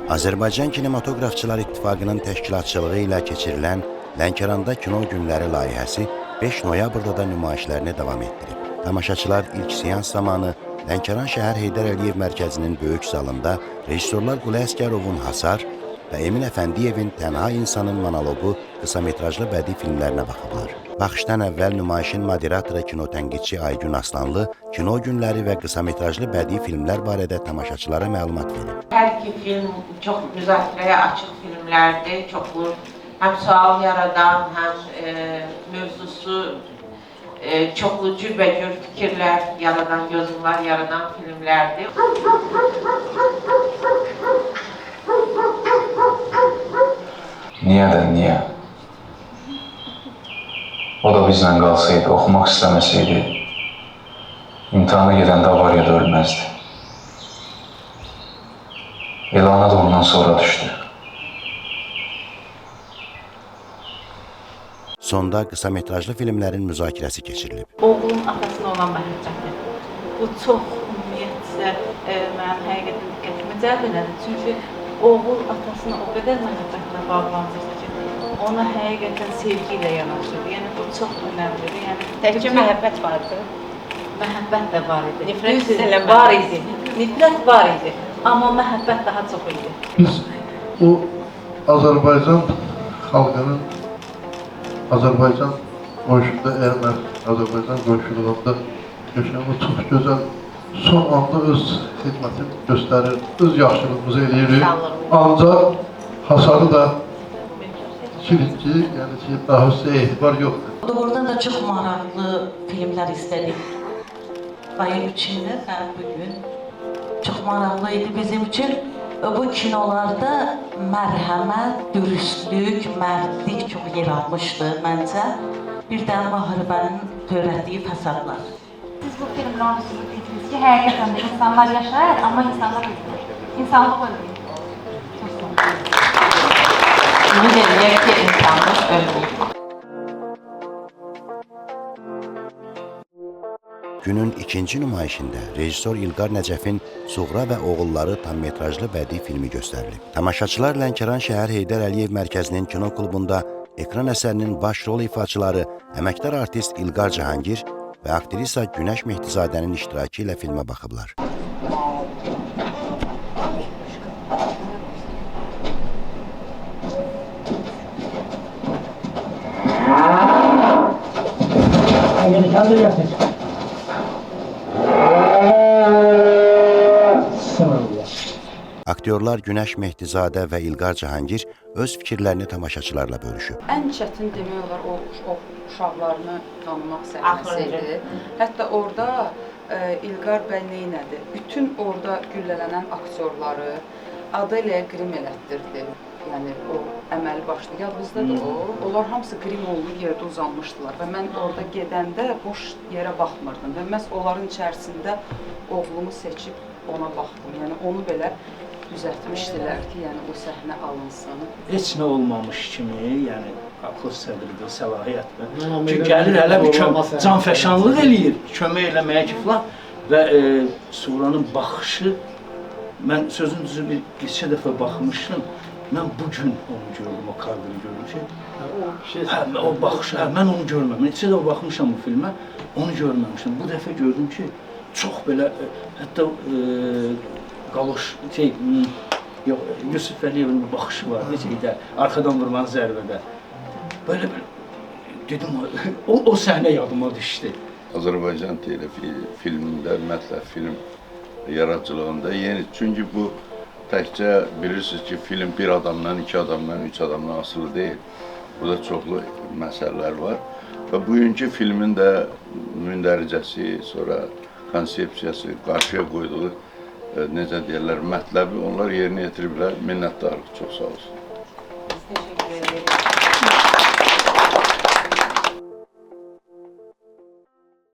Azərbaycan Kinematoqrafçılar İttifaqının təşkilatçılığı ilə keçirilən Lənkəranda Kino Günləri layihəsi 5 noyabrda da nümayişlərini davam etdirib. Tamaşaçılar ilk seans zamanı Lənkəran şəhər Heydər Əliyev Mərkəzinin böyük zalında rejissorlar Qulu Əsgərovun Hasar və Emin Əfəndiyevin Tənha İnsanın Monoloqu qısametrajlı bədii filmlərinə baxıblar. Baxışdan əvvəl nümayişin moderatoru kinotənqidçi Aygün Aslanlı kino günləri və qısametrajlı bədii filmlər barədə tamaşaçılara məlumat verib. Hər iki film çox müzakirəyə açıq filmlərdir. Çoxlu həm sual yaradan, həm mövzusu çoxlu cürbəcür fikirlər yaradan, yorumlar yaradan filmlərdir. Niyə də niyə? O da bizlə qalsaydı, oxumaq istəməsəydi, imtahana gedəndə avariyada ölməzdi. Elana da ondan sonra düşdü. Sonda qısametrajlı filmlərin müzakirəsi keçirilib. Oğlun atasına olan məhəbbəti. Bu çox ümumiyyətcə mənim həqiqətən diqqətimi cəlb elədi. Çünki oğul atasına o qədər məhəbbətlə bağlanmışdı ki, ona həqiqətən sevgi ilə yanaşırdı. Yəni bu çox önəmlidir. Yəni təkcə məhəbbət vardı. Məhəbbət də var idi. Nifrət hiss eləmədi. Var idi. Nifrət var idi. Amma məhəbbət daha çox idi. Biz bu Azərbaycan xalqının Azərbaycan qonşuda erməni, Azərbaycan qonşuluğunda yaşayan o çox gözəl son anda öz xidmətini göstərir, öz yaxşılığımızı eləyirik. Ancaq hasarı da düşünün ki, yəni ki, daha sizə etibar yoxdur. Doğrudan da çox maraqlı filmlər izlədik. Ayın 3-də və bugün çox maraqlı idi bizim üçün. Bu kinolarda mərhəmət, dürüstlük, mərdlik çox yer almışdı məncə. Bir də müharibənin törətdiyi fəsadlar. Siz bu filmlə onu sübut etdiniz ki, həqiqətən də insanlar yaşayır, amma insanlar ölmür. İnsanlıq ölmür. Çox sağ olun. Ümid eləyək ki, insanlıq ölmür. Günün ikinci nümayişində rejissor İlqar Nəcəfin Suğra və Oğulları tam metrajlı bədii filmi göstərilib. Tamaşaçılar Lənkəran şəhər Heydər Əliyev Mərkəzinin kino klubunda ekran əsərinin baş rol ifaçıları əməkdar artist İlqar Cahangir və aktrisa Günəş Mehdizadənin iştirakı ilə filmə baxıblar. Aktyorlar Günəş Mehdizadə və İlqar Cahangir öz fikirlərini tamaşaçılarla bölüşüb. Ən çətin demək olar o uşaqlarını tanımaq səhnəsi idi. Hətta orada İlqar bəy neynədi? Bütün orada güllələnən aktyorları Adeliyə qrim elətdirdi. Yəni o əməli başlı. Yadınızdadır o. Onlar hamısı qrim olunub yerdə uzanmışdılar və mən orada gedəndə boş yerə baxmırdım və məhz onların içərisində oğlumu seçib ona baxdım. Yəni onu belə düzəltmişdilər ki, yəni o səhnə alınsın. Heç nə olmamış kimi, yəni kolxoz sədridir, səlahiyyətdir. Ki gəlir hələ bir canfəşanlıq eləyir, kömək eləməyə ki filan və Suğranın baxışı, mən sözün düzü bir neçə dəfə baxmışdım. Mən bugün onu gördüm, o kadrı gördüm ki, hə, o baxışı, hə, mən onu görməmişəm. Neçə dəfə baxmışam bu filmə, onu görməmişdim. Bu dəfə gördüm ki, çox belə, hətta qaloş, şey, yox, Yusuf Əliyevin bir baxışı var, necə idi, arxadan vurulan zərbədə. Belə bir, dedim, o səhnə yadıma düşdü. Azərbaycan telefilmində, ümumiyyətlə film yaradıcılığında yeni. Çünki bu təkcə bilirsiniz ki, film bir adamdan, iki adamdan, üç adamdan asılı deyil. Burada çoxlu məsələlər var. Və bugünkü filmin də mündəricəsi, sonra konsepsiyası, qarşıya qoyduğu, necə deyirlər, mətləbi onlar yerinə yetiriblər. Minnətdarıq, çox sağ olsun. Biz təşəkkür edirik.